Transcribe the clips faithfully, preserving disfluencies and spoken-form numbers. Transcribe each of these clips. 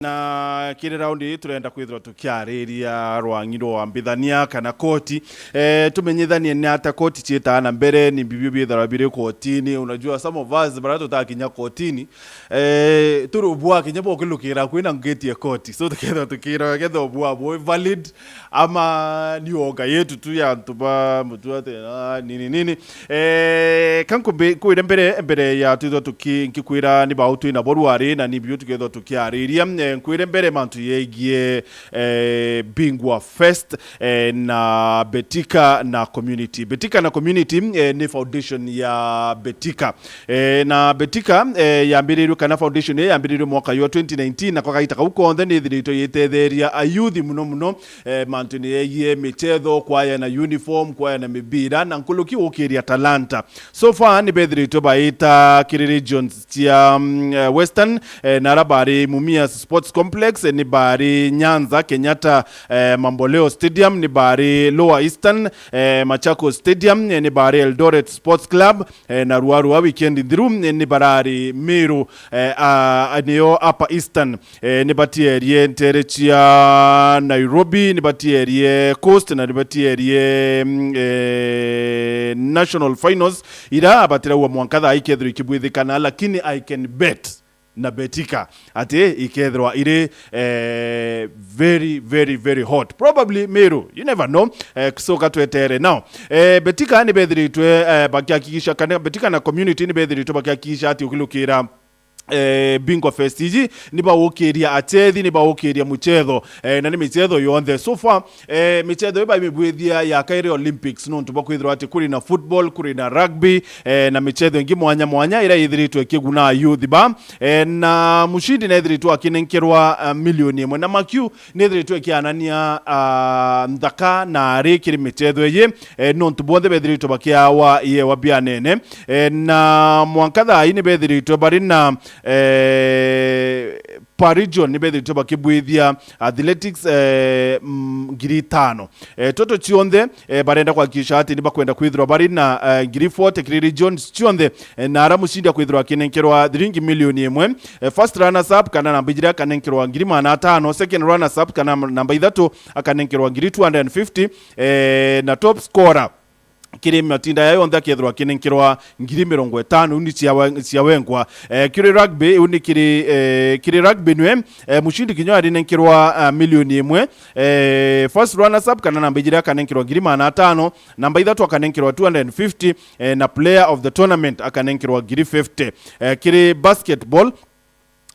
Na kiri raundi ii turenda kwithirwa tukiariria rwangi rwa mbithania kana koti. Eh, tumenyithanie ni ata koti ciitaa na mbere, ni mbibio biithirwa biri kotini. Unajua, some of us baria tutakinya kotini, eh, turi ubua kinya bukilukira kwina ngeti ya koti. So tukethirwa tukirwa kethirwa ubua bwi valid, ama ni oga yetu tu ya antu ba mutu ati, ah, nini nini. Eh, ka nkumbi-, nkwire mbere, mbere ya twithwa tuki-, nkikwira ni bau twina bo rwari na ni bio tukethwa tukiariria. Eh, nkwire mbere mantu yegie, eh, Bingwa Fest, eh, na Betika na Community. Betika na Community, eh, ni foundation ya Betika. Eh, na Betika, eh, yambirirwe kana foundation ii yambirirwe mwaka jwa twenty nineteen, na kwa kaita kau konthe ni ithiritwe yitetheria ayuthi muno muno, eh, mantune yegie michetho, kwaya na uniform, kwaya na mibira, na nkuruki gukiria talanta. So far, ni bethiritwe baita kiri regions cia, mm, eh, Western, eh, na ara bari Mumias Sports Complex, eh, ni bari Nyanza, Kenyatta, eh, Mamboleo Stadium, ni bari Lower Eastern, eh, Machakos Stadium, eh, ni bari Eldoret Sports Club, eh, na rwarua weekend nthiru, eh, ni barari Meru, eh, a, a, niyo Upper Eastern. Eh, ni batierie ntere cia Nairobi, ni batierie Coast, na ni batierie, mm, eh, National Finals, ira batiraua mwanka thaa ikethirwa ikibwithikana, lakini I can bet na Betika ati ikethirwa iri, eh, very, very, very hot. Probably Meru, you never know. Eh, so katwetere now. Eh, Betika ni bethiritwe, eh, bakihakikisha kana, Betika na Community ni bethiritwe bakihakikisha ati ukilukira eh, Bingo Fest iji, ni baukiria achethi, ni baukiria muchetho, eh, na ni michetho yonthe. So far, eh, michetho ii baimibwithia ya kairi Olympics, nontu bwa kwithirwa ati kuri na football, kuri na rugby, eh, na michetho ingi mwanya mwanya iria ithiritwe ikiguna youth ba. Eh, na mushindi nethiritwe akinenkerwa, ah, milioni imwe. Na makiu nethiritwe ikianania, ah, nthaka na ari kiri michetho iji, eh, nontu bonthe bethiritwe bakiawa iewa bianene. Eh, na mwanka thaa ii ni bethiritwe bari na, eh, per region ni bethiritwe bakibwithia athletics, eh, mm, ngiri itano. Eh, toto cionthe, eh, barenda kuhakikisha ati ni bakwenda kwithirwa bari na, eh, ngiri forty kiri regions cionthe, eh, na ara mushindi akwithirwa akinenkerwa thiringi milioni imwe. Eh, first runners up kana namba ijiri akanenkerwa ngiri magana atano, second runners up kana namba ithatu akanenkerwa ngiri two hundred and fifty, eh, na top scorer kiri matinda ya yonthe akethirwa akinenkerwa ngiri mirongo itano, iu ni cia we-, cia wengwa. Eh, kiri rugby, iu ni kiri, eh, kiri rugby nwe, eh, mushindi kinya arinenkerwa, ah, milioni imwe. Eh, first runners up kana namba ijiri akanenkerwa ngiri magana atano, namba ithatu akanenkerwa two hundred and fifty, eh, na player of the tournament akanenkerwa ngiri fifty. Eh, kiri basketball,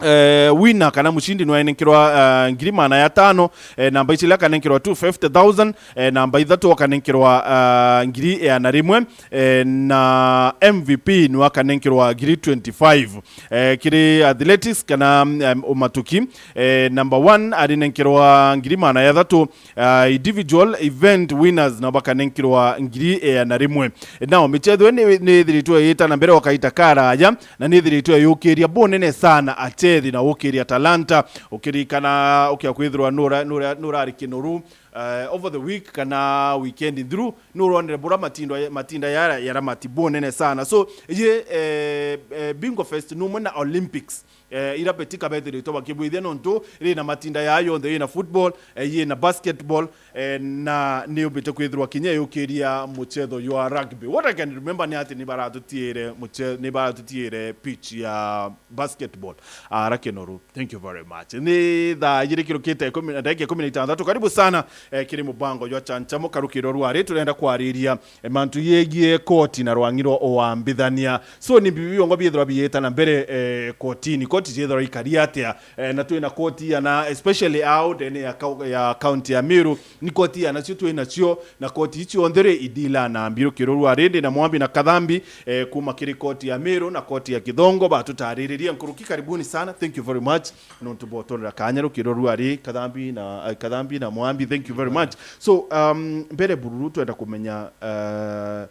eh, winner kana mushindi nwaenenkerwa, ah, ngiri magana ya tano, eh, namba icili akanenkerwa two fifty thousand, eh, namba ithatu akanenkerwa, ah, ngiri igana rimwe, eh, na M V P nwe akanenkerwa ngiri twenty-five. Eh, kiri athletics kana, em, umatuki, eh, number one arinenkerwa ngiri magana ya thatu, ah, individual event winners nao bakanenkerwa ngiri igana rimwe. Nao michetho ii ni, ni ithiritwe iita na mbere o kaita karaya, na ni ithiritwe yukiria bunene sana achethi na ukiria talanta. Ukirikana ukia kwithirwa nura-, nura-, nurari Kinoru, eh, over the week kana weekend nthiru, nuronere bura matindo ya-, matinda yara yaramati bunene sana. So, ye, eh, eh, Bingo Fest numwe na Olympics, eh, ira Betika bethiritwe bakibwithia nontu ri na matinda ya yonthe, ina football, eh, ina basketball, eh, na ni umbite kwithirwa kinya yukiria muchetho jwa rugby. What I can remember ni ati ni baratutiire muche-, ni baratutiire pitch ya basketball ara Kinoru. Thank you very much. Ni thaa ijiri kirukite ikumi na ndagika ikumi na itantatu. Karibu sana, eh, kiri mubango jwa Chanchamo karukiro rwari turenda kwariria, eh, mantu yegie koti na rwangi rwa uambithania. So, ni bibi biongo biethirwa bieta na mbere, eh, kotini. Koti ciethirwa ikari atia? Eh, na twina koti ana, especially au ndene ya kau-, ya county ya Meru, ni koti ana cio twinacio, na koti icio nthe ri idila na mbirukiro rwari ndi na Mwambi na Kathambi, eh, kuma kiri koti ya Meru na koti ya Kithongo batutariririe nkuruki. Karibuni sana. Thank you very much. Nontu botonera kanya rukiro rwari Kathambi na, eh, Kathambi na Mwambi. Thank you very much. So, um, mbere bururu twenda kumenya, uh,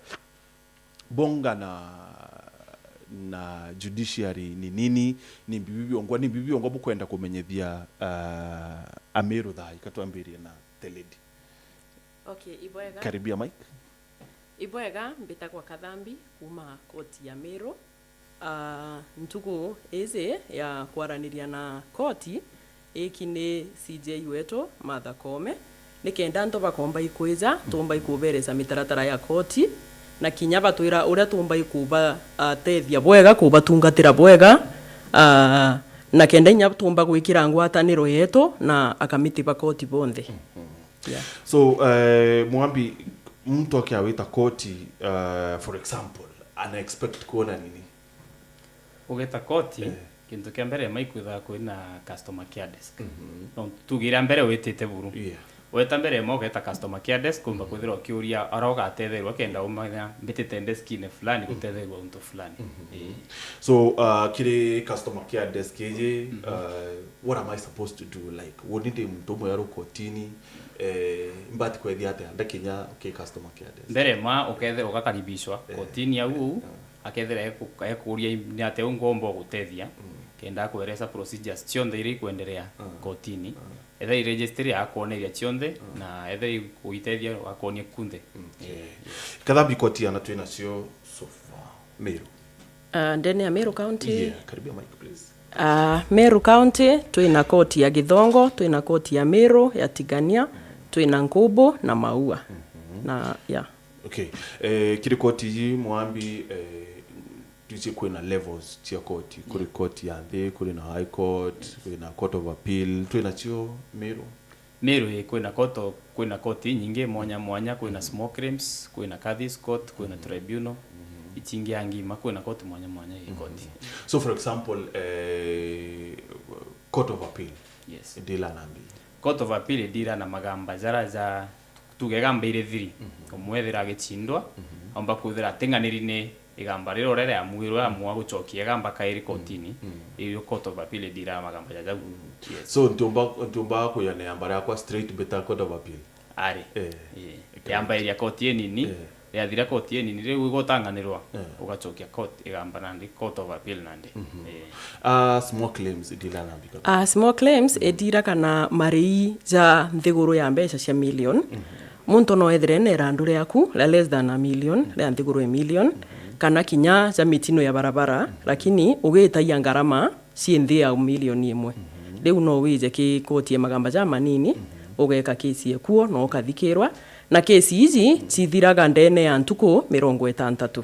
bonga na, na judiciary ni nini, ni mbibi biongwa, ni mbibi biongwa bukwenda kumenyethia, uh, Ameru thaa ii? Katwambirie na the lady. Okay, ibwega. Karibia mic. Ibwega, mbitagwa Kathambi kuma koti ya Meru. Ah, ntuku ici ya kwaraniria na koti, Iki ni C J wetu, Martha Koome, ni kenda antu bakomba ikwija, tumba ikuberesa mitaratara ya koti, na kinya batwira uria tumba ikubatethia bwega, kubatungatira bwega, ah, na kenda inya tumba gwikira ngwataniro yetu na akamiti ba koti bonthe. Yeah. So, eh, Mwambi, mtu akiawita koti, eh, for example, ana expect kuona nini? Ugeta koti, eh, kintu kia mbere, ma ikwithaga kwina customer care desk. Mhm. No tugire mbere witite buru. Yeah. Weta mbere, ma ugeta customer care desk, kumba kwithirwa ukiuria ara ugatetherwa, kenda umenya mbitite ndeskine fulani gutetherwa untu fulani. Mhm. Ii. So, uh, kiri customer care desk iji, uh, what am I supposed to do? Like, woni ndi muntu umwe aru kotini, eh, mbati kwethia atia ndakinya ki customer care desk? Mbere ma ukethirwa ugakaribishwa kotini au, akethira eku-, ekuria i-, ni atia u ngomba gutethia, kenda akweresa procedures cionthe iria ikwenderea kotini. Ethira i registry akwoneria cionthe, na ethira i kuitethia akwonie kunthe. Okay. Eh, yes. Kathambi koti ana twina cio so far? Meru. Ah, ndene ya Meru County. Yeah, karibia mic, please. Ah, Meru County, twina koti ya Githongo, twina koti ya Meru, ya Tigania, twina Nkubu na Maua. Mhm. Na, yeah. Okay. Eh, kiri koti iji, Mwambi, eh, twiji kwina levels cia koti. Kuri koti ya nthi, kuri na High Court, kwina Court of Appeal, twina cio Meru? Meru, ii, kwina court o-, kwina court inyingi mwanya mwanya, kwina small claims, kwina Kadhi's Court, kwina tribunal, icingi angima, kwina court mwanya mwanya, ii, court. So, for example, eh, Court of Appeal, yes, idila na mbi? Court of Appeal idila na magamba jara ja, tuge igamba iri thiri, umwethira agicindwa, aumba kwithira ating'aniri ni igamba riria uria riamuirwe, amua gucokia igamba kairi kotini, irio Court of Appeal idiraga magamba ja jau. Yes. So, ntiumba, ntiumba kuya na igamba riakwa straight mbita Court of Appeal? Ari. Eh. Ii. Okay. Yambairia koti inini, eh, yathira koti inini, riu igutang'anirwa, eh, ugacokia court igamba nandi, Court of Appeal nandi. Mhm. Ii. Ah, small claims idila na mbi? Ah, small claims idiraga na marii ja nthiguru ya mbeca cia million. Mhm. Muntu no ethire na irandu riaku ria less than a million, ria nthiguru ya million, kana kinya ja mitino ya barabara, lakini ugitagia ngarama cii nthi ya milioni imwe. Riu no wije ki koti ya magamba ja manini, ugeka kesi ekuo na ukathikirwa, na kesi iji cithiraga ndene ya ntuku mirongo itantatu.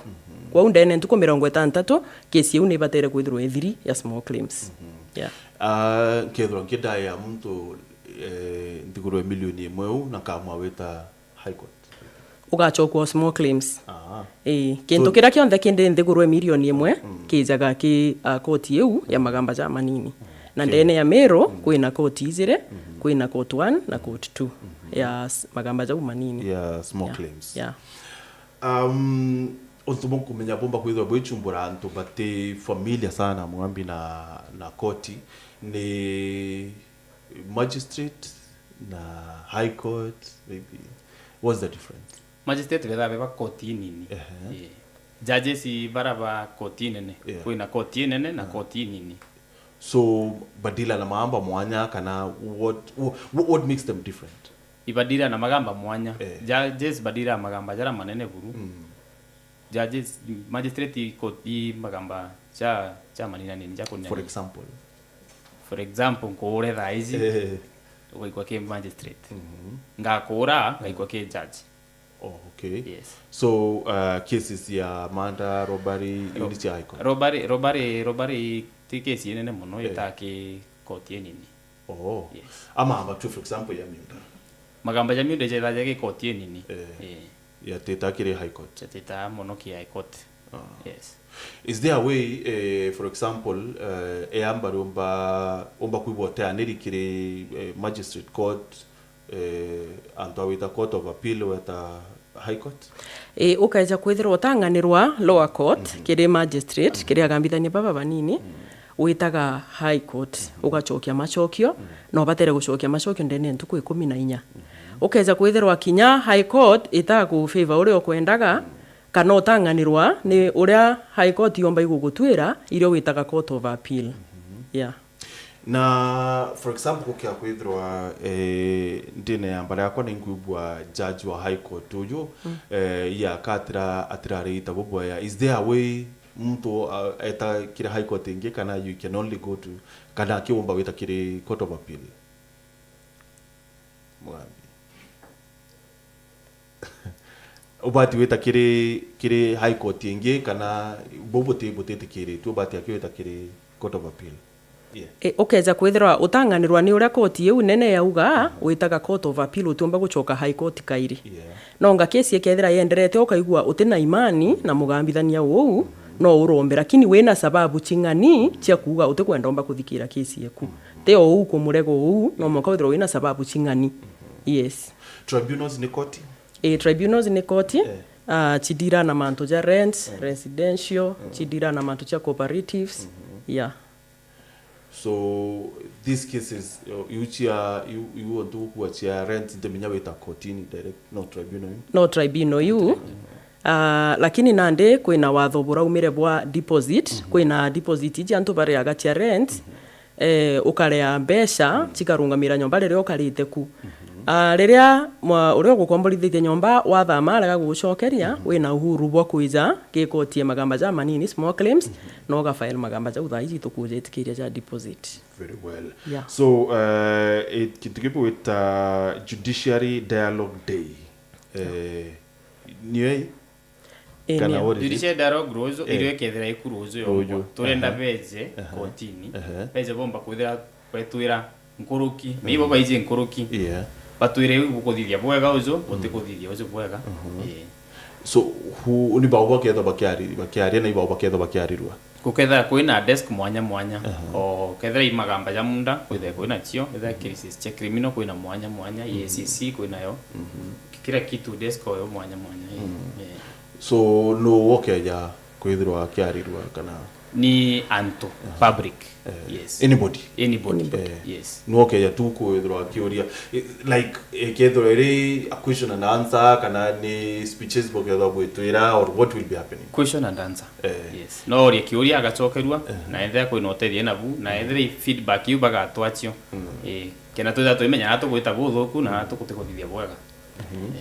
Kwou ndene ya ntuku mirongo itantatu, kesi iu ni ibatere kwithirwa ithiri ya small claims. Yeah. Ah, nkethirwa nkienda ya muntu, eh, nthiguru ya milioni imwe uu, na nkamwawita High Court? Ugacokua small claims. Aha. Ii, kintu kiria kionthe kindi nthiguru ya milioni imwe kijaga ki, ah, koti iu ya magamba ja manini. Na ndene ya Meru, kwina koti ijiri, kwina court one na court two ya s-, magamba jau manini. Ya small claims. Yeah. Um, untu bumwe nkumenya bumba kwithirwa bwichumbura antu bati familiar sana, Mwambi, na, na koti, ni magistrate na High Court, maybe. What's the difference? Magistrate bethaga be ba koti inini. Ehe. Ii. Judges bara ba koti inene. Yeah. Kwina koti inene na koti inini. So, badila na magamba mwanya, kana what, what, what makes them different? Ibadila na magamba mwanya. Eh. Judges badila magamba jara manene buru. Mm. Judges, magistrate i court i magamba ja, ja manini anini, ja kunina. For example? For example, nkuure thaa iji, eh, ugaikwa ki magistrate. Mhm. Ngakuura, ngaikwa ki judge. Oh, okay. Yes. So, uh, cases ya murder, robbery, ro-, unit ya High Court? Robbery, robbery, robbery ti case inene mono, eh, ita ki court inini. Oh. Yes. Ama, ama tu, for example, ya miunda? Magamba ja miunda jethagwa ki court inini. Eh. Eh. Yatita kiri High Court? Yatita mono ki High Court. Ah. Yes. Is there a way, eh, for example, eh, eamba riumba, umba kwigua uteaniri kiri, eh, magistrate court, eh, antu awita Court of Appeal, weta High Court? Ii, ukeja kwithirwa utang'anirwa lower court, mhm, kiri magistrate, mhm, kiri agambithania baba banini, mhm, witaga High Court, mhm, ugacokia macokio, mhm, na ubatere gucokia macokio ndene ya ntuku ikumi na inya. Mhm. Ukeja kwithirwa kinya High Court itagufavor uria ukwendaga, mhm, kana utang'anirwa ni uria High Court yomba igugutwira, irio witaga Court of Appeal. Mhm. Yeah. Na, for example, gukia kwithirwa, eh, ndine ya mbara yakwa ni nkwigua judge wa High Court uyu, mm, eh, iya akatira, atirarita bubwea. Is there a way Muntu, uh, eta kiri High Court ingi, kana you can only go to, kana akiumba gwita kiri Court of Appeal? Mugambi. Ubati gwita kiri, kiri High Court ingi, kana bu buti-, butitikiritue, ubati aki gwita kiri Court of Appeal? Yeah. E, ukeja kwithirwa utang'anirwa ni uria koti iu nene yauga, witaga Court of Appeal, utiumba gucoka High Court kairi. Yeah. Nonga kesi ikethira yenderete, ukaigua uti na imani na mugambithania uu, no urombe, lakini wina sababu ching'ani chia kuuga utikwenda umba kuthikira kesi eku. Ti o uu kumurega uu, no mwanka withirwa wina sababu ching'ani. Yes. Tribunals ni koti? E, tribunals ni koti. Eh. Ah, chidira na mantu ja rent, residential, chidira na mantu ja cooperatives. Yeah. So, these cases, uh, iu cia, iu, iu ontu gukua cia rent, ntimenya wita kotini direct, no tribunal iu? No tribunal iu. Ah, lakini nandi kwina watho buraumire bwa deposit, kwina deposit iji antu bariaga cia rent, eh, ukarea mbeca, chikarungamira nyomba riria ukarite ku. Ah, riria mwa-, uria ugukomborithitie nyomba wathama arega gugucokeria, wina uhuru bwa kwija gikoti ya magamba ja manini, small claims, na ugafile magamba jau thaa iji tukujitikiria ja deposit. Very well. Yeah. So, uh, it, kintu kiu gwita Judiciary Dialogue Day. Eh, nio ii? Eh, kana nio. What is it? Judiciary Dialogue ruju, eh, irio ikethira iku ruju yongwa. Ruju. Turenda beje kotini. Ehe. Beje bomba kwithira betwira nkuruki. Maybe baije nkuruki. Yeah. Batwire iu bukuthithia bwega uju, butikuthithia uju bwega. Eh. So, who, ni bau bakethwa bakiari-, bakiaria, na ibau bakethwa bakiarirua? Gukethira kwina desk mwanya mwanya. Aha. O kethira i magamba ja munda, kwithira kwina cio, kethira cases cia criminal kwina mwanya mwanya, E A C C kwinayo. Kila kitu desk oyo mwanya mwanya. Eh. So, nu ukeja kwithirwa akiarirua kana? Ni antu, public. Eh, yes. Anybody? Anybody. Anybody. Eh. Yes. Nu ukeja tu kwithirwa akiuria, eh, like, ikethirwa iri a question and answer, kana ni speeches bukethirwa bwitwira, or what will be happening? Question and answer. Eh. Yes. No orie kiuria agacokerua, na ethira kwina utethia nabu, na ethira i feedback iu bagatwa cio. Eh, kena twithira twimenya na tugwita buthuku na tukutikuthithia bwega.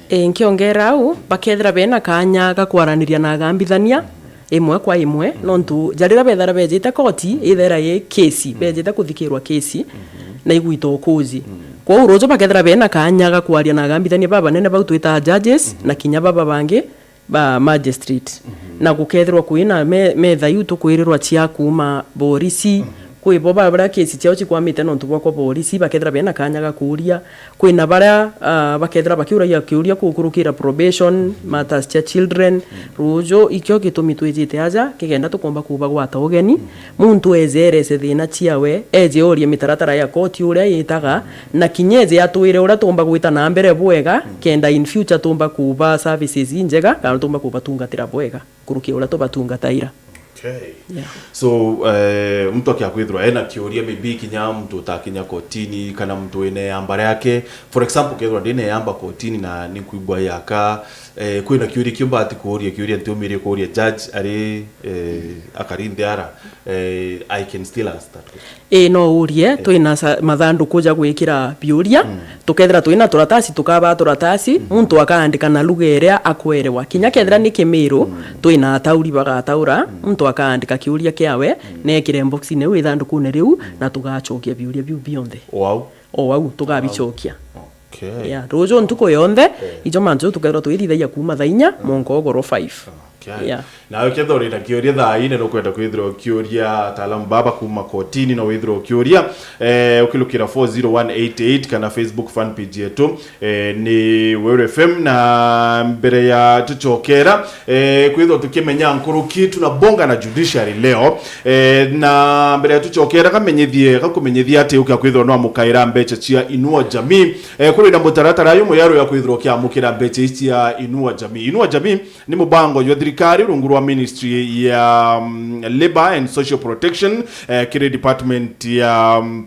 Eh, nkiongera au, bakethira bena kanya ga kwaraniria na agambithania imwe kwa imwe, nontu ja riria bethira bejite koti, ithera i kesi, bejite kuthikirwa kesi, na igwita ukuji. Kwou ruju bakethira bena kanya ga kwaria na agambithania babanene bau twitaga judges, na kinya baba bangi, ba magistrate. Na gukethirwa kwina me-, metha iu tukwirirwa cia kuuma borisi, kwi bo ba-, baria kesi ciao cikwamite nontu bwakwa borisi, bakethira bena kanya ga kuuria. Kwina baria, ah, bakethira bakiuragia kiuria kukurukira probation, matters cia children. Ruju, ikio gitumi twijite aja, kigenda tukomba kubagwata ugeni. Muntu eje erese thina ciawe, eje orie mitaratara ya koti uria yitaga, na kinya eje atwire uria tumba gwita na mbere bwega, kenda in future tumba kuba services injega, kana tumba kubatungatira bwega nkuruki uria tubatungataira. Okay. Yeah. So, eh, muntu akia kwithirwa ena kiuria, maybe kinya muntu utakinya kotini, kana muntu wina yamba riake. For example, kethirwa ndina yamba kotini na ninkwigua yaka, eh, kwina kiuria kiu mbati kuuria, kiuria ntiumirie kuuria judge ari, eh, akari nthi ara, eh, I can still ask that question. Ii, no urie, twina sa-, mathanduku ja gwikira biuria. Tukethira twina turatasi, tukabaa turatasi, muntu akaandika na lugha iria akwerewa. Kinya kethira ni Kimiru, twina atauri bagataura, muntu akaandika kiuria kiawe, na ekire boxine iu ithandukune riu, na tugacokia biuria biu bionthe. O au? O au, tugabicokia. Okay. Yeah, ruju ntuku yonthe, ijo mantu jau tukethirwa twithithagia kuuma thaa inya mwanka ugoro five. Okay. Yeah. Nawe kethira uri na kiuria thaa ine, nukwenda kwithirwa ukiuria ataalamu baba kuuma kotini, no withirwa ukiuria, eh, ukilukira four zero one eight eight kana Facebook fan page yetu, eh, ni Weru F M. Na mbere ya tucokera, eh, kwithirwa tukimenya nkuruki, tunabonga na judiciary leo, eh, na mbere ya tucokera, kamenyithie, gakumenyithia ati ukia kwithirwa no amukaira mbeca cia Inua Jamii, eh, kuri na mutaratara uyu mweru ya kwithirwa ukiamukira mbeca ici cia Inua Jamii. Inua Jamii ni mubango jwa thirikari rungu rwa ministry ya, mm, Labour and Social Protection, eh, kiri department ya, mm,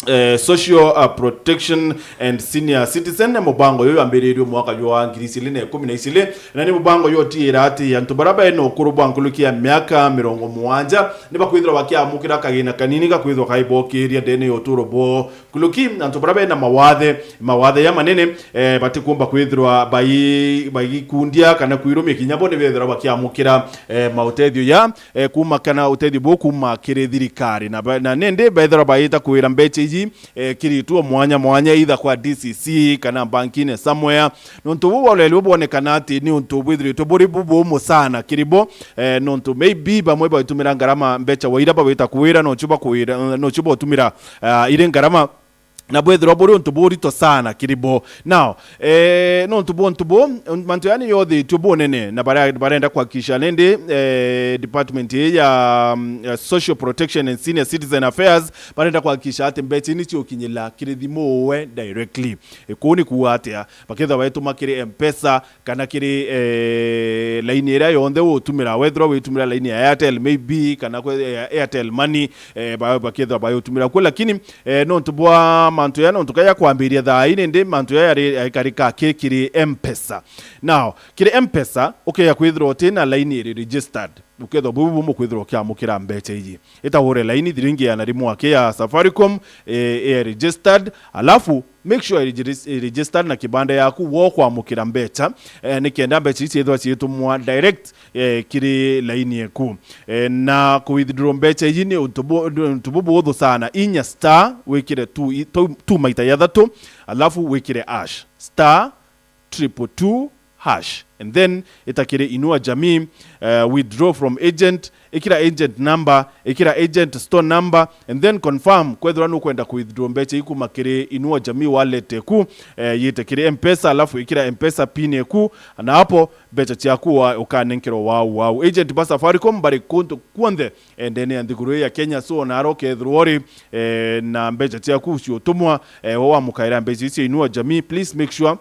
eh, Social, uh, Protection and Senior Citizen. Mubango uyu wambiriirie mwaka jwa ngiri igiri na ikumi na igiri, na ni mubango uyu utiira ati antu baria bena ukuru bwa nkuruki ya miaka mirongo mugwanja ni bakwithirwa bakiamukira kagina kanini ga kwithirwa kaibokiria ndene ya uturo bwao. Nkuruki antu baria bena mawathe, mawathe ya manene, eh, batikumba kwithirwa bai-, bagikundia kana kwirumia kinya bo ni bethirwa bakiamukira, eh, mautethio ya, eh, kuma kana utethio buu kuma kiri thirikari. Na ba-, na nindi bethirwa baita kuwira mbecha iji, eh, kiri ituo mwanya mwanya, either kwa D C C kana bankine somewhere. Nontu buu bwa ureri bwonekana ati ni untu bwithiritwe buri bubumu sana kiri bo, eh, nontu maybe bamwe baitumira ngarama mbecha wa ira bawita kuwira, nocio bakuwira, nocio botumira, ah, iri ngarama, na bwethirwa buri untu burito sana kiri bo. Now, eh, nontu bwa untu bu, mantu yani yothitue bunene, na bara-, barenda kuhakikisha nindi, eh, department ii ya, mm, ya Social Protection and Senior Citizen Affairs, barenda kuhakikisha ati mbecha ini ciukinyira kiri thimu uwe directly. E, kuu ni kuuga atia? Bakethirwa baituma kiri M-Pesa, kana kiri, eh, laini iria yonthe utumira, wethirwa witumira laini ya Airtel maybe, kana kwe, eh, Airtel Money, eh, ba-, bakethirwa baiutumira kuo, lakini, eh, nontu bwa mantu ya, nontu kaya kwambiria thaa ii, nindi mantu ya yari, yaikari kaki kiri M-Pesa. Now, kiri M-Pesa, ukeya kwithirwa utina laini iri registered, ukethirwa buu bumu kwithirwa ukiamukira mbecha iji. Ita ure laini thiringi igana rimwe aki ya Safaricom, eh, eh, registered, alafu make sure iri regis-, iri registered na kibanda yaku wo kwamukira mbecha, eh, nikenda mbecha ici ciithirwa ciitumwa direct, eh, kiri laini eku. Eh, na ku withdraw mbecha iji ni untu bu-, ni untu bubuthu sana. Inya star, wikire two, i-, two, two maita jathatu, alafu wikire hash. Star triple two hash. And then ita kiri Inua Jamii, eh, withdraw from agent, ikira agent number, ikira agent store number, and then confirm kwethirwa nukwenda ku withdraw mbecha ikuma kiri Inua Jamii wallet eku, eh, yite kiri M-Pesa, alafu ikira M-Pesa pin eku, na hapo mbecha ciaku wa-, ukanenkerwa wau wau. Agent ba Safaricom bari kuntu kwonthe, eh, ndene ya nthiguru ya Kenya, so naro kethirwa uri, eh, na mbecha ciaku ciutumwa, eh, we wamukaira mbecha icio Inua Jamii, please make sure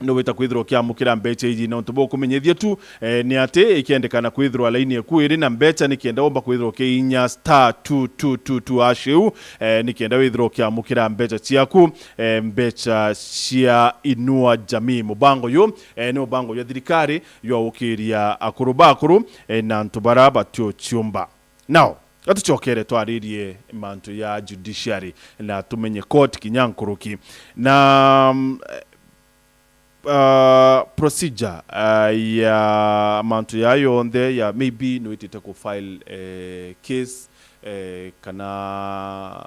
nuwita kwithirwa ukiamukira mbecha iji. Na untu bukumenyithia tu, eh, ni ati ikiendekana kwithirwa laini eku iri na mbecha, nikenda womba kwithirwa ukiinya star two two two two hash iu, eh, nikenda withirwa ukiamukira mbecha ciaku, eh, mbecha cia Inua Jamii. Mubango uyu, eh, ni mubango jwa thirikari jwa gukiria akuru ba akuru, eh, na antu bara batiuciumba. Now, gatucokere twaririe mantu ya judiciary na tumenye court kinya nkuruki. Na, mm, uh, procedure, uh, ya mantu ya yonthe ya maybe nwitite ku file, eh, case, eh, kana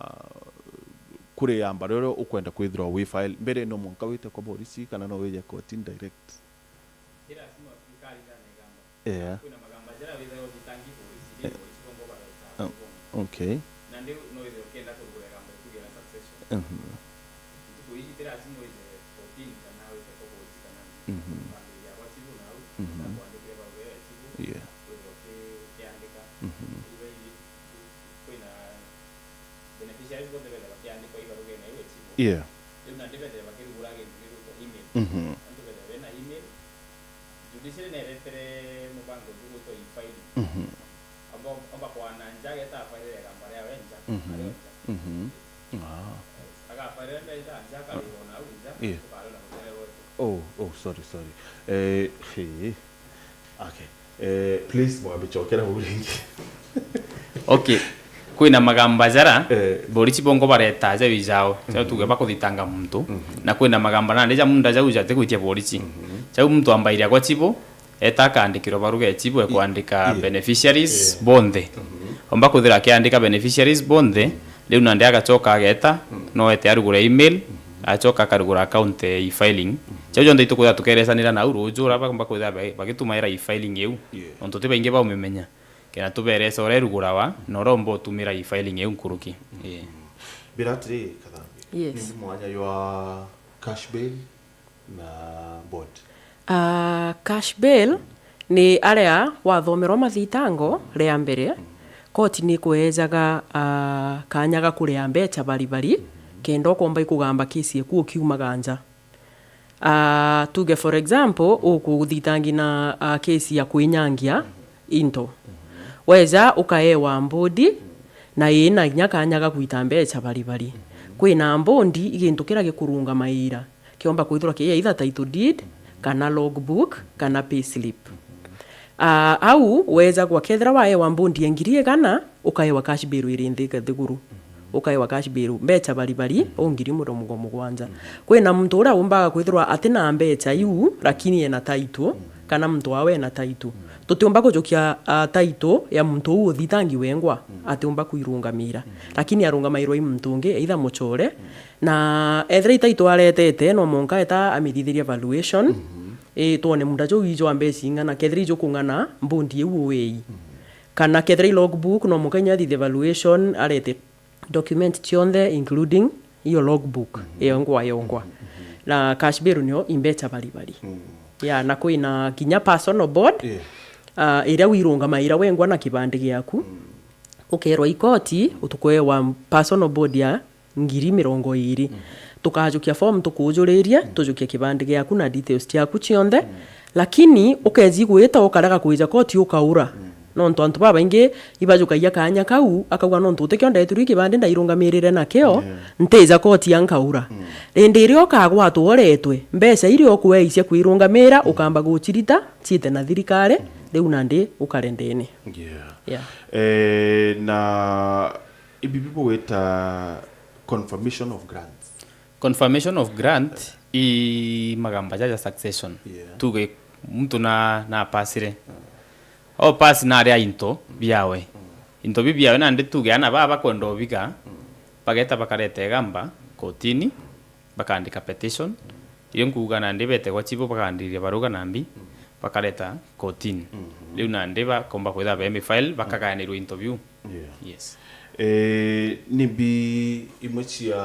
kuri yamba rero ukwenda kwithirwa wi file mbere, no mwanka wite kwa borisi kana no wije kotini direct? Ti lazima thirikari ithane igamba. Yeah. Kwina magamba jaria withaga ugitangi borisi, ri borisi bongo bareta. Oh, okay. Na ndi no withe ukienda kurugura igamba iku ria succession. Mhm. Ntuku iji ti lazima withe kotini kana withe kwa borisi kana. Mhm. Kwambiriria gwa chibu nau, mhm, na kwandikire barua ya chibu, yeah, withe uki-, ukiandika. Mhm. Iba iji kwina beneficiaries bonthe betha bakiandikwa ibarugene iu ya chibu. Yeah. Riu nandi bethe bakirugura gintu gigwitwa email. Mhm. Antu bethe bena email, judiciary neretere mubango uju gwitwa e-filing. Mhm. Amba, amba kwana nja, ageta afairire igamba riawe nja, mhm, ario nja. Mhm. Ah. Agafairira nja, nja, akarigwa nau nja, yeah, tukarona mutere wetu. Oh, oh, sorry, sorry. Eh, he. Okay. Eh, please, mwambicokera bau ringi. Okay. Kwina magamba jara, eh, borisi bongo bareta jau ijao. Jau, mhm, tuge bakuthitanga muntu. Mhm. Na kwina magamba nandi ja munda jau jati gwitia borisi. Mhm. Jau muntu ambairia gwa chibu, eta akandikirwa baruga ya chibu, ekwandika, yeah, beneficiaries, yeah, bonthe. Mhm. Omba kwithira akiandika beneficiaries bonthe, mhm, riu nandi agachoka ageta, mhm, no ete arugura email, mhm, acoka akarugura account ya e-filing. Mhm. Jau jonthe itukwithira tukeresanira nau ruju, uria bagomba kwithira ba-, bagitumaira e-filing iu. Yeah. Nontu ti baingi baumimenya. Kenda tuberesa uria irugurawa, na uria umba utumira e-filing iu nkuruki. Mhm. Yeah. Mbira atiri, Kathambi. Yes. Ni mwanya jwa cash bail na bond? Ah, cash bail ni aria wathomerwa mathitango ria mbere, koti ni ikuejaga, ah, kanya ga kuria mbecha bari bari, kenda ukomba ikugamba kesi eku ukiumaga nja. Ah, tuge for example, ukuthitangi na, ah, kesi ya kwinyangia into. Weja ukaewa mbodi, na ina inya kanya ga gwita mbecha bari bari. Kwina mbondi i gintu kiria gikurungamaira, kiomba kwithirwa ki either title deed, kana logbook, kana payslip. Ah, au wejagwa kethira waewa mbondi ya ngiri igana, ukaewa cash bail iri nthi thiguru. Ukaewa cash bail, mbecha bari bari, o ngiri mirongo mugwanja. Kwina muntu uria umbaga kwithirwa atina mbecha iu, lakini ena title, kana muntu wawe ena title. Tutiumba kujukia, ah, title ya muntu uu uthitangi wengwa, atiumba kuirungamira. Lakini arungamairwa i muntu ungi, either muchore, na ethira i title aretete, no mwanka eta amithithirie valuation, i twone munda juu ijwa mbeca ing'ana, kethira ijukung'ana, mbondi iu uei. Kana kethira i logbook, no mwanka inya athithie valuation, arete document cionthe, including iyo logbook, yongwa yongwa. Na cash bail nio imbecha bari bari. Ya, na kwina kinya personal bond, Yeah. ah, iria wirungamaira wengwa na kibandi giaku. Ukerwa i koti, utukuewa personal bond ya ngiri mirongo iri. Tukajukia form tukuujuririe, tujukie kibandi giaku na details ciaku cionthe. Lakini ukeji gwita ukarega kwija koti ukaura. Nontu antu babaingi ibajukagia kaanya kau, akauga, "Nontu utikio ndetirwe kibandi ndairungamirire nakio, Yeah. ntija koti ya nkaura." Rindi iria ukagwatwa uretwe, mbeca iria ukueia cia kwirungamira, ukamba gucirita, ciite na thirikari, riu nandi ukare ndene. Yeah. Yeah. Eh, na ibi bigwita confirmation of grants. Confirmation of grant i magamba jaja succession. Yeah. Tuge muntu na, na pasire. O pass na aria into biawe. Into bi biawe nandi tuge ana baba bakwenda obiga, bageta bakareta igamba kotini, bakaandika petition. Irio nkuuga nandi betegwa chibu bakaandiria baruga nambi, bakareta kotini. Riu nandi bakomba kwitha be mi file, bakagayanirwa into biu. Yeah. Yes. Eh, ni mbi imwe cia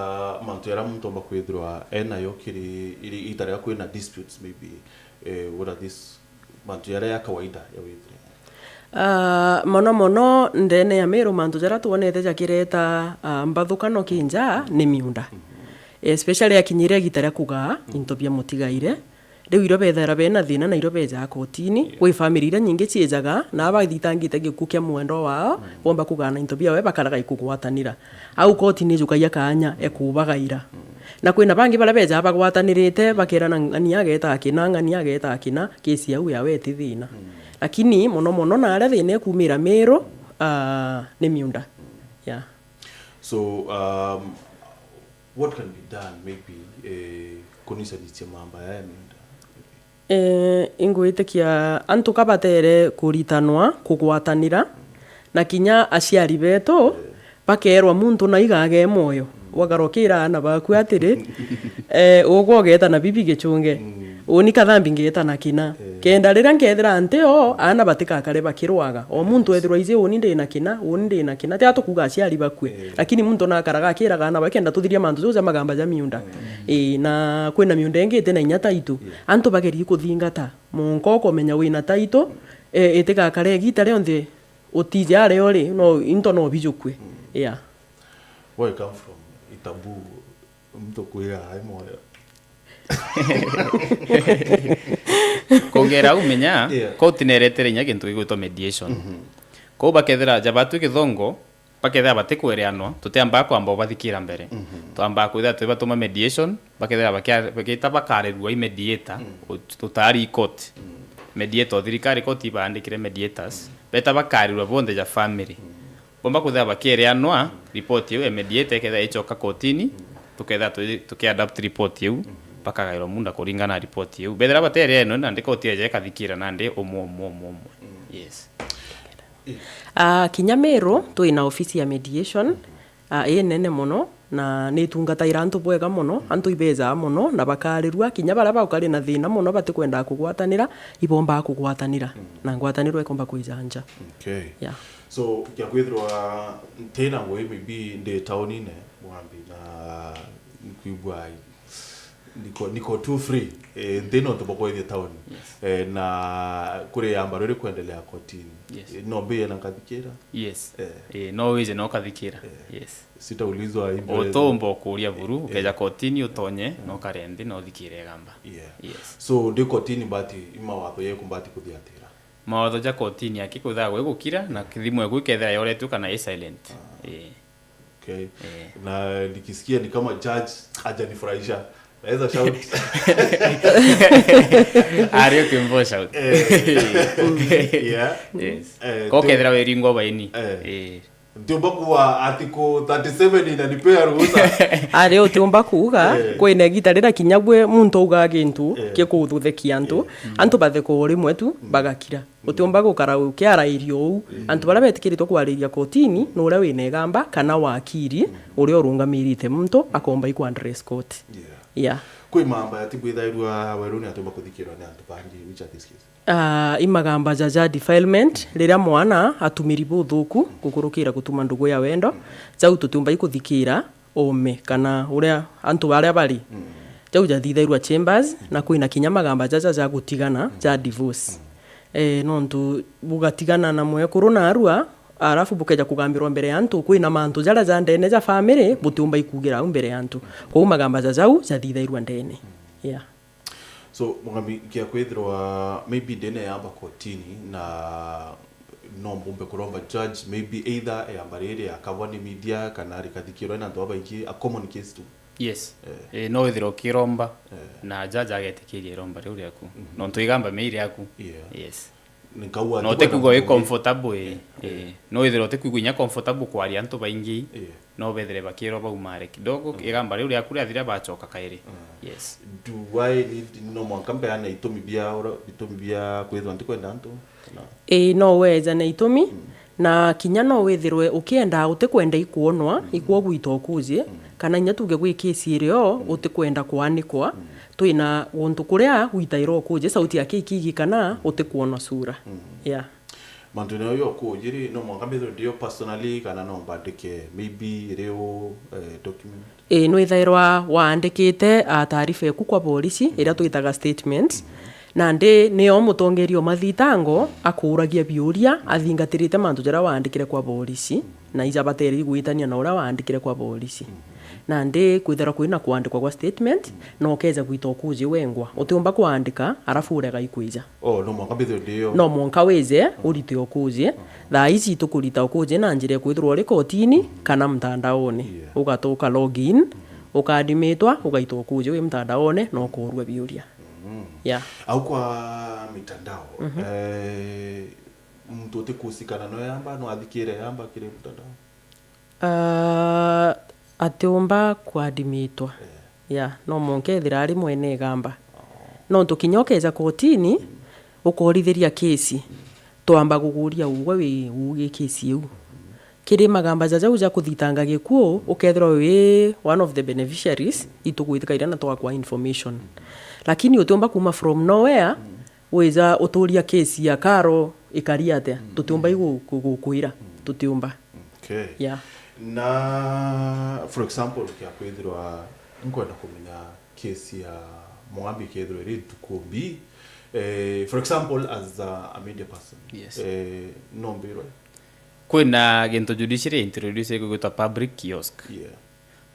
mantu jaria muntu omba kwithirwa enayo kiri iri ita riria kwina disputes maybe, eh, what are these mantu jaria ya kawaida ya withire? Ah, mono mono ndene ya Meru mantu jaria twonete jakireta, ah, mbathukano kinja ni miunda. Especially yakinyire igita ria kugaa into bia mutigaire. Riu irio bethaira bena thina na irio bejaa kotini, Yeah. gwi family iria nyingi ciejaga na bathitangite gikuo kia mwendwa wao, Mm. bomba kugana into biawe bakaraga ikugwatanira. Au koti ni ijukagia kaanya ekubagaira. Mm. Na kwina bangi baria bejaa bagwatanirite, bakera na ng'ani ageta akina, ng'ani ageta akina, kesi yau yawe iti thina. Mm. Lakini mono mono na aria thina ikumira Meru, ah, ni miunda. Yeah. So, um, what can be done maybe, eh, kunicanicia mamba ya miunda? Eh, ingwitikia antu ka batere kuritanwa kugwatanira, na kinya aciari betu bakerwa muntu na igage moyo, wagarukira aana baku atiri, eh, ugwe ugeeta na bibi gichunge, Mm. uni kathambi ngeeta na kina. Eh. Kenda riria nkethira nti o, aana batigakare bakirwaga. O muntu ethirwa iji uni ndi na kina, uni ndi na kina. Ti atukuga aciari bakue. Eh. Lakini muntu nakaraga akiraga aana bae kenda tuthiria mantu jau ja magamba ja miunda. Mm. Ii, na kwina miunda ingi iti na inya taitu. Yeah. Antu bagerie kuthingata. Munka ukomenya wina taitu, eh, itigakare igita rionthe utije aria uri, no, into no bijukue. Mm. Yeah. Where I come from, Itabu, mtu kuiga hai moyo. Kongera umenya, Yeah. koti neretere inya gintu gigwitwa mediation. Mhm. Kou bakethira ja batu kithongo, bakethira batikwereanwa, tutiambaga kwamba ubathikira mbere. Mhm. Twambaga kwithira twibatuma mediation, bakethira bakia-, bagita bakarirua i mediator, Mm. ut-, utari i court. Mm. Mediator o thirikari, court ibaandikire mediators. Mm. Beta bakarirua bonthe ja family. Mm. Bomba kwithira bakiereanwa, report iu ya mediator ikethira ichoka kotini, tukethira twi-, tukiadapt report iu, bakagairwa munda kuringana na report iu. Bethira batereanwa, nandi koti eja ikathikira nandi umwe, umwe, umwe, umwe. Yes. Ah, kinya Meru, twina ofisi ya mediation, ah, ii nene mono, na ni itungataira antu bwega mono, antu ibejaa mono, na bakarirua, kinya baria baukari na thina mono batikwendaa kugwatanira, ibombaga kugwatanira, na ngwataniro ikomba kwija nja. Okay. Yeah. So, kia kwithirwa ntina ngui maybe ndi taunine, mwambi na nkwigua niko, niko too free. Eh, nti nontu bwa kwithia tauni. Yes. Eh, na kuri yamba riri kwendelea kotini. Yes. Eh, no mbie na nkathikira? Yes. Eh. Eh, no wije na ukathikira. Eh. Yes. Sitaulizwa hivyo. Utumba ukuria buru, Eh. ukeja kotini utonye, na ukare nthi na uthikire igamba. Yeah. Yes. So, ndi kotini mbati, i mawatho yeku mbati kuthiatira? Mawatho ja kotini aki kwithagwa igukira, na thimu eku ikethira yoretwe kana i silent. Ah. Eh. Okay. Na nikisikia ni kama judge hajanifurahisha. Naweza shout. Ari ukiumba shout. Yeah. Yes. Eh, ko kethira weringwa baini. Eh. Ntiumba kuuga ati ku thirty-seven inanipea ruhusa. Ari utiumba kuuga, kwina igita riria kinya bwe muntu augaa gintu gikuthuthekia antu, antu bathekoo rimwe tu bagakira. Utiumba gukara ukiarairia uu. Antu baria betikiritwe kwariria kotini ni uria wina igamba kana wakiri uria urungamirite muntu akomba iku address court. Yeah. Kwi mamba yatibwithairua weruni atiumba kuthikirwa ni antu bangi, which are these cases? Ah, i magamba jaja defilement, riria mwana atumiri buthuku gukurukira gutuma ndugu ya wendo, jau tutiumba ikuthikira ome kana uria antu baria bari. Jau jathithairua chambers, na kwina kinya magamba jaja ja gutigana, ja divorce. Eh, nontu bugatigana na mwekuru na arua, arafu bukeja kugambirwa mbere ya antu, kwina mantu jaria ja ndene ja family butiumba ikugira au mbere ya antu. Kwou magamba jajau jathithairua ndene. Yeah. So, Mugambi, kia kwithirwa maybe ndene yamba kotini na no mbumbe kuromba judge, maybe either yamba riri akabwa ni media kana rikathikirwa na antu babaingi, a common case tu. Yes. Eh. Eh, no withirwa ukiromba na judge agetikiria iromba riu riaku. Nontu igamba mei riaku. Yeah. Yes. Nikauga no utikuigua wi comfortable, eh. Eh. No withirwa utikuigua inya comfortable kwaria antu baingi. Yeah. No bethire bakirwa baumare kidogo, igamba riu riaku riathira bacoka kairi. Yes. Do I need, no mwanka mbeane itumi bia ura-, itumi bia kwithirwa ntikwenda antu? Kana? Ii, no weejane itumi, na kinya no withirwe ukienda utikwenda ikwonwa, ikwogwita ukuji, kana inya tuge gwi kesi irio utikwenda kwanikwa, twina guntu kuria gwitaira ukuji, sauti yake ikigi kana utikwonwa sura. Yeah. Mantu nayo yo kujiri, no mwanka mbithirwe ndio personally kana no mbandike maybe riu, eh, document? Ii, nwithairwa waandikite, ah, taarifa eku kwa borisi, iria twitaga statement. Nandi nio mutongeria o mathitango akuuragia biuria athingatirite mantu jaria waandikire kwa borisi, na ija bateeri gwitania na uria waandikire kwa borisi. Nandi kwithirwa kwina kuandikwa gwa statement, na ukeja gwita ukuji wengwa. Utiumba kuandika, arafu urega ikwija. Oh, no mwanka mbithirwe ndio. No mwanka wije, urite ukuji. Thaa ici tukurita ukuji na njira ya kwithirwa uri kotini kana mtandaoni. Yeah. Ugatuka login, ukaadimitwa, ugaita ukuji wi mtandaoni, na ukurua biuria. Yeah. Au kwa mitandao, eh, muntu utikusikana no yamba, no athikire yamba kiri mtandao? Ah, atiumba kuadimitwa. Yeah. Yeah, no mwanka ethira ari mwene igamba. Nontu kinya ukeja kotini, ukorithiria kesi, twamba gukuria ugwe wi ugi kesi iu. Kiri magamba jajau ja kuthitanga gikuu, ukethirwa wi one of the beneficiaries, itugwitikaira na twakwa information. Lakini utiumba kuma from nowhere, wija uturia kesi ya Karo ikari atia, tutiumba igu-, gu-, gukwira, tutiumba. Okay. Yeah. Na, for example, kia kwithirwa nkwenda kumenya case ya Mugambi ikethirwa iri ntuku mbi, eh, for example, as a, a media person, yes, eh, no mbirwe? Kwina gintu judiciary introduce gigwitwa public kiosk. Yeah.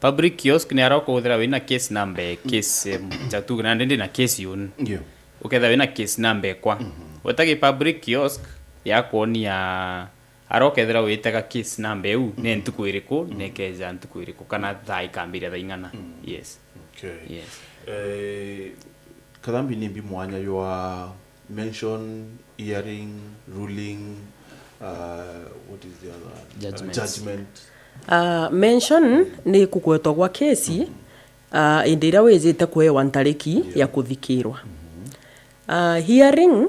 Public kiosk ni aria ukuthira wina case number, case, em, ja tuge nandi ndina case yun. Yeah. Ukethira wina case number ekwa. Weta gi public kiosk ya kwonia aria ukethira witega case number iu, ni ntuku iriku, na ikeja ntuku iriku, kana thaa ikambiria thaa ing'ana. Yes. Okay. Yes. Eh, Kathambi ni mbi mwanya jwa mention, hearing, ruling, uh, what is the other one? Uh, judgment. Uh, mention ni kugwetwa gwa kesi, uh, indi iria wijite kuewa ntariki ya kuthikirwa. Uh, hearing,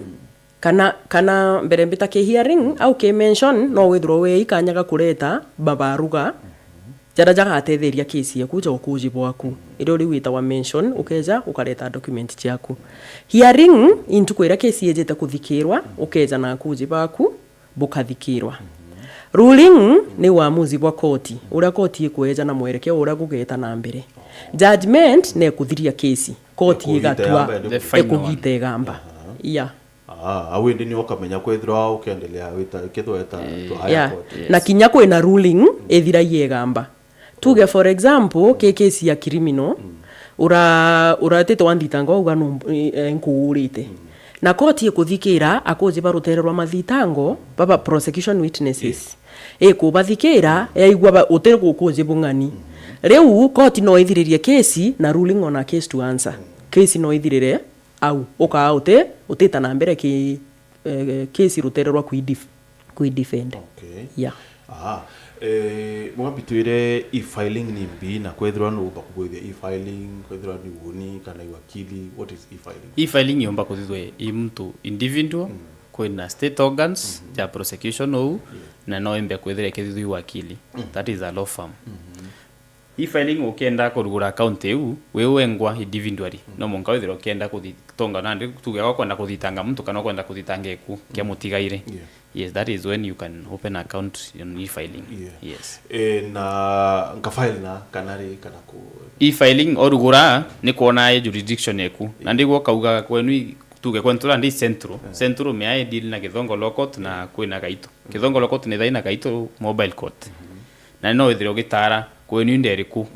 kana, kana mbere mbita ki hearing au ki mention, no withirwe wi ikanya ga kureta mabaruga jaria jagatetheria case yaku ja ukuji bwaku. Irio riu witawa mention, ukeja ukareta document ciaku. Hearing, i ntuku iria case ijite kuthikirwa, ukeja na akuji baku, bukathikirwa. Ruling ni uamuzi bwa koti, uria koti ikweja na mwerekeo uria gugeta na mbere. Judgment ni kuthiria case, koti igatua, ikugita igamba. Yeah. Ah, au indi ni ukamenya kwithirwa ukendelea wita, kethirwa weta to higher court. Yeah. Na kinya kwina ruling ithiragia igamba. Tuge for example, ki case ya criminal, ura-, uratite wa nthitango auga no, eh, nkuurite. Na koti ikuthikira akuji ba rutere rwa mathitango, baba prosecution witnesses. Yes. Ikubathikira, yaigua ba-, uti ku-, kuji bung'ani. Riu koti no ithiririe kesi na ruling on a case to answer. Kesi no ithirire au. Ukaa uti-, utita na mbere ki, eh, kesi rutere rwa kwidef-, kwidefend. Okay. Yeah. Aha. Eh, mwambi twire e-filing ni mbi na kwethirwa nuumba kugwithia e-filing, kwethirwa ni uuni kana iwakili, what is e-filing? E-filing yumba kuthithwa i muntu individual, kwina state organs ja prosecution ou, na no imbe kwithira ikithithwa i wakili. That is a law firm. E-filing ukienda kurugura account iu, wi wengwa individually, no mwanka withire ukienda kuthi-, tonga nandi tuge wakwenda kuthitanga muntu kana ukwenda kuthitanga gikuo kia mutigaire. Yeah. Yes, that is when you can open account on e-filing. Yeah. Yes. Eh, na nka file na kana ri kana ku E-filing orugura ni kwona i jurisdiction eku. Na ndigwo kauga kwenu i-, tuge kwentu ra ndi central. Central mea i deal na Kithongo Law Court na kwina Gaito. Kithongo Law Court ni thaina Gaito mobile court. Na no withire ugitara kwenu inde iriku.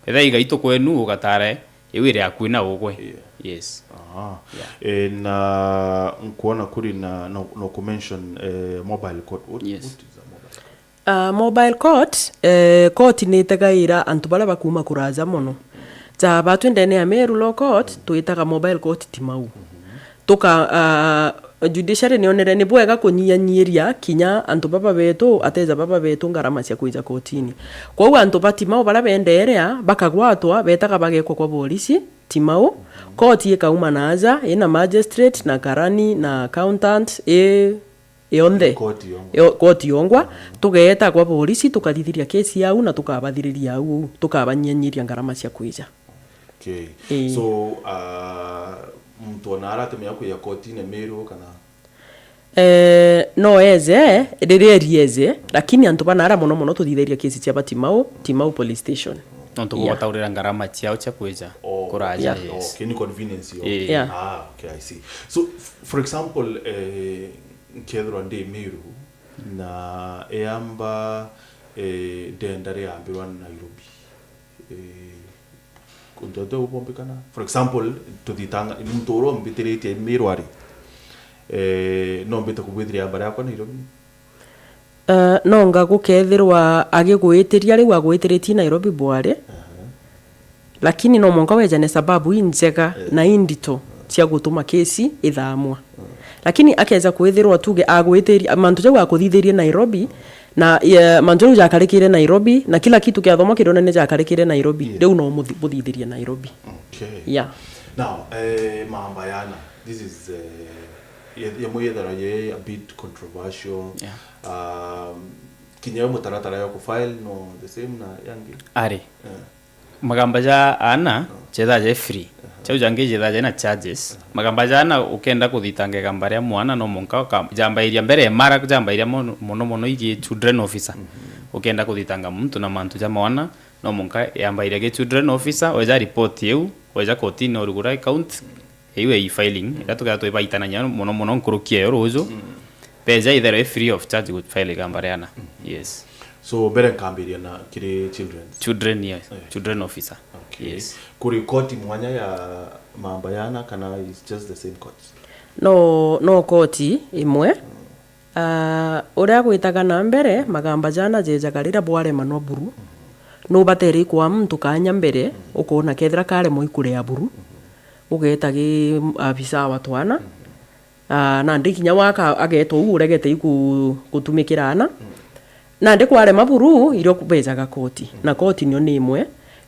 Etha i Gaito kwenu ugatara iu iri akui na ugwe. Yeah. Yes. Aha. Yeah. Eh, na nkuona kuri na no, no ku mention, eh, mobile court. What, yes, what is a mobile court? Ah, mobile court, eh, court ni itegaira antu baria bakuuma kuraja mono. Ja batwi ndene ya Meru Law Court, twitaga mobile court Timau. Tuka, ah, judiciary nionere ni bwega kunyianyiria kinya antu baba betu, ateja baba betu ngarama cia kwija kotini. Kwou antu ba Timau baria bendeerea, bakagwatwa, betaga bagekwa kwa borisi, Timau, court ikauma na aja, ina magistrate, na karani, na accountant, i yonthe. Koti yongwa. Yo-, koti yongwa, tugeeta kwa borisi, tukathithiria kesi yau na tukabathiriria au, tukabanyianyiria ngarama cia kwija. Okay. Ii. So, ah, muntu ona aratemea kwija kotine Meru kana? Eh, no eze, riria erieze, lakini antu banara mono mono tuthithagia kesi cia ba Timau, Timau Police Station. Nontu, yeah, gubataurira ngarama ciao cia kwija kuraja, yeah, yes. Okay, ni convenience yo. Ii. Yeah. Ah, okay, I see. So, f-, for example, eh, nkethirwa ndi Meru na eamba, eh, ndenda riambirwa Nairobi. Eh, kuntu ati ubombikana. For example, tuthitanga, muntu uria umbitiritie Meru ari, eh, no mbite kubwithiria amba riakwa Nairobi? Eh, no nga gukethirwa agigwitiria riu agwitiritie Nairobi bwari. Aha. Lakini no mwanka wejane sababu injega, eh, na indito cia gutuma kesi ithamwa. Mm. Lakini akeja kwithirwa tuge agwitiria, mantu jau akuthithirie Nairobi, na, eh, mantu jau jakarikire Nairobi, na kila kitu kiathomwa kirone ni jakarikire Nairobi, yeah, riu no muthi-, buthithirie Nairobi. Okay. Yeah. Now, eh, mamba yana, this is, eh, ye-, yamwe yethera ye a bit controversial. Yeah. Um, kinya yo mutaratara yo ku file no the same na yangi? Ari. Eh. Magamba ja aana, mm, jethaa je free. Aha. Jau jangi jethaa jena charges. Aha. Magamba ja aana ukenda kuthitanga igamba ria mwana, no mwanka uka-, jambairia mbere, mara jambairia mono, mono, mono igi children officer. Mhm. Ukenda kuthitanga muntu na mantu ja mwana, no mwanka yambairia gi children officer, weja report iu, weja kotini urugura account, iu e-filing, iria tukethirwa twibaitanania mono mono nkuruki eyo ruju, mm, beja itherwe i free of charge gu file igamba riana. Mm. Yes. So, mbere nkambiria na kiri children's? Children, yes. Eh. Children officer. Okay. Yes. Kuri koti mwanya ya mamba yana kana is just the same court? No, no koti imwe. Mm. Ah, uria gwitaga na mbere, magamba jana jejaga riria bwaremanwa buru. Mm. Nubatere ikwa muntu kanya mbere, mm, ukona kethira karemwa ikurea buru. Mm. Ugeeta gi abisa wa twana. Mm. Ah, nandi kinya waka ageeta uu uregete iku-, gutumikira ana. Mm. Nandi kwarema buru, irio bejaga koti. Mm. Na koti nio ni imwe.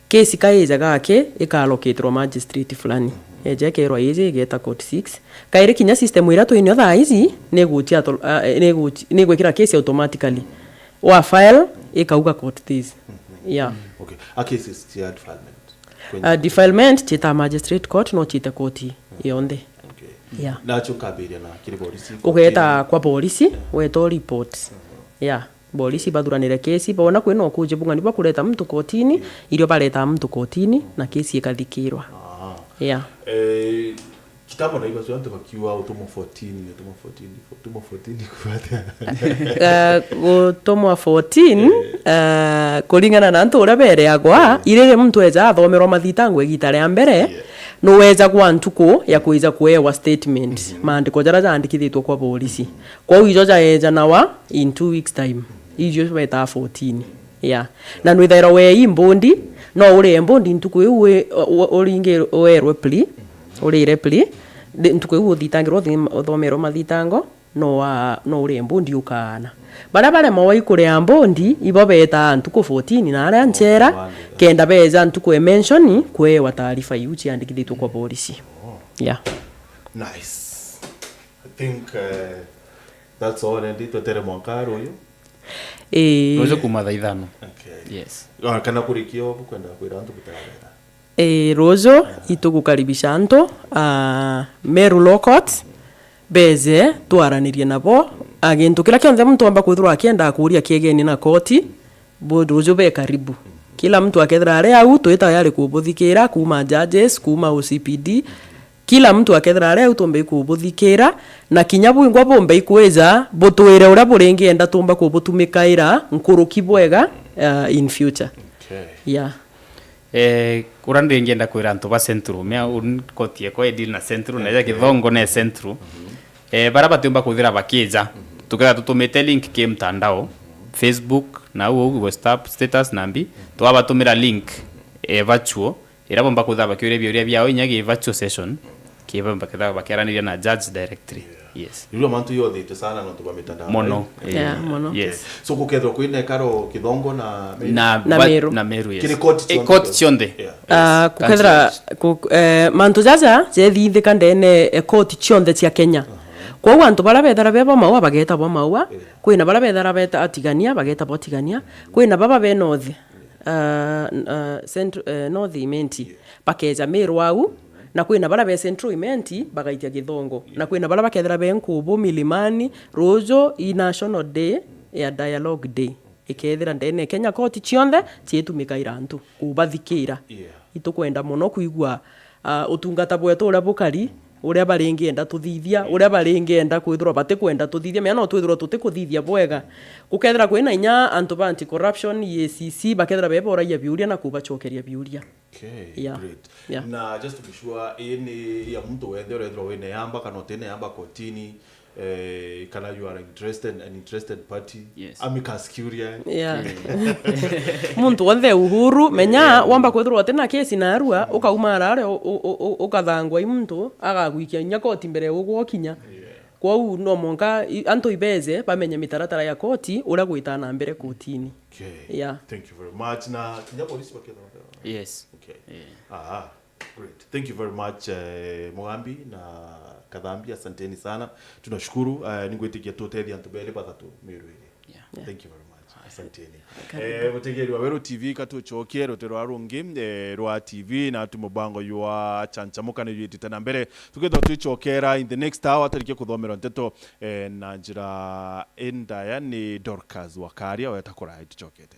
Kesi ka ijaga aki, ikaloketerwa magistrate fulani. Mm. Eja ikerwa iji, igeeta court six. Kairi kinya system iria twinio thaa ici, ni igutia auto-, ah, eh, ni iguti-, ni igwikira kesi automatically. Wa file, ikauga court this. Mm. Yeah. Okay. A cases cia defilement? Kwenye Ah, defilement, ciita magistrate court, no ciite koti yonthe. Okay. Yeah. Nacio nkambiria na kiri borisi, ugeeta kotini. Kwa borisi, yeah, weta report. Mhm. Yeah. Borisi bathuranire kesi, boona kwina ukuuji bung'ani bwa kureta muntu kotini, yeah, irio bareta muntu kotini, na kesi ikathikirwa. Ah. Yeah. Eh, kitambo na ibacio antu bakiuga utumwa fourteen, utumwa fourteen, utumwa fourteen kuatia? Eh, gutumwa fourteen, eh, eh, kuringana na antu uria bereagwa, yeah, iriri muntu eja athomerwa mathitango igita ria mbere, yeah, nuwejagwa ntuku ya kwija kuewa statement, mhm, maandiko jaria jaandikithitwe kwa borisi. Kwou ijo jaejanawa in two weeks time. Icio betaa fourteen. Yeah. Na nwithaira wei mbondi, no urie mbondi ntuku iu wi-, u-, uringi-, werwe plea, urire plea, ndi-, ntuku iu uthitangirwa uthi-, uthomerwe mathitango, no wa-, no urie mbondi ukaana. Baria barema wai kuria mbondi, ibo betaa ntuku fourteen na aria nchera, kenda beja ntuku e mention kwewa taarifa iu ciandikithitwe kwa polisi. Yeah. Nice. I think, uh, that's all, and twetere mwanka ruyu. Ii. Ruju kuma thaa ithano. Okay. Yes. Ah, kana kurikia ubu kwenda kwira antu butarabera. Ii, ruju itugukaribisha antu, ah, Meru Law Court, beze twaranirie nabo. Ah, gintu kiria kionthe muntu omba kwithirwa akienda kuria kiegeni na koti, bo ruju be karibu. Kila mtu akethira ari au, twi tayari kubuthikira, kuma judges, kuma O C P D, kila mtu akethira ari au tumbei kubuthikira, na kinya bwingwa bumbei kwija butwire uria buringienda tumba kubutumikaira nkuruki bwega, uh, in future. Okay. Yeah. Eh, uria ndingienda kwira antu ba Central, mea un-, koti yekwa i deal na Central, na ya Githongo ne Central. Eh, baria batiumba kuthira bakija, tukethira tutumite link ki mtandao, Facebook, na au au WhatsApp status nambi, twabatumira link, eh, virtual, iria bomba kwithirwa bakiuria biuria biao inya gi virtual session, ki bomba kwithirwa bakiaraniria na judge directly. Yes. Iria mantu yothite sana nontu bwa mitandao, mono, eh? Eh, yeah, mono. Yes. So, gukethirwa kwina ikaro Githongo na Meru? Na Na ba-, Meru. Na Meru, yes. Kiri court, eh, cionthe, court cionthe. Yeah. Ah, yes. Gukethira, ku-, eh, mantu jaja jethithika ndene, eh, court cionthe cia Kenya. Aha. Kwou antu baria bethira be ba Maua bageta ba Maua, yeah, kwina baria bethira beta atigania bageta ba atigania, kwina baba be North, ah, n-, ah, Central, eh, North Imenti, yeah, bakeja Meru au, na kwina baria be Central Imenti bagaitia Githongo, yeah, na kwina baria bakethira be nkubu Milimani, ruju i National Day ya Dialogue Day. Ikethira ndene Kenya koti cionthe cietumikaira antu kubathikira. Yeah. Itukwenda mono kwigua, ah, utungata bwetu uria bukari, uria baringienda tuthithia, yeah, uria baringienda kwithirwa batikwenda tuthithia, mea no twithirwa tutikuthithia bwega. Gukethira kwina inya antu ba anti-corruption, E A C C, bakethira beboragia biuria na kubacokeria biuria. Okay, yeah, great. Yeah. Na just to be sure, ii ni ya muntu wethe urethirwa wina yamba kana utina yamba kotini, eh, kana you are interested, an interested party, yes, amicus curiae. Yeah. Eh. Muntu wonthe uhuru, menya, yeah, wamba kwithirwa utina kesi narua, mm, ukauma arare u-, u-, u-, u-, ukathangwa i muntu, agagwikia inya koti mbere ugwokinya. Yeah. Kwou no mwanka i-, antu ibeze bamenye mitaratara ya koti uria gwitaa na mbere kotini. Okay. Yeah. Thank you very much. Na kinya polisi bakethirwa. Yes. Okay. Yeah. Aha. Great. Thank you very much, eh, Mugambi na Kathambi, asanteni sana. Tunashukuru, eh, ningwitikia tutethia antu beri bathatu Meru iri. Yeah. Yeah. Thank you very much. Asanteni. Karibu. Eh, mutegeri wa Weru T V, katucokie ruti rwa rungi, eh, rwa T V, na tu mubango jwa Chanchamuka ni jwitite na mbere. Tukethirwa twicokera in the next hour, tarikia kuthomerwa nteto, eh, na njira indaya ni Dorcas Wakaria, weta kurai tucokete.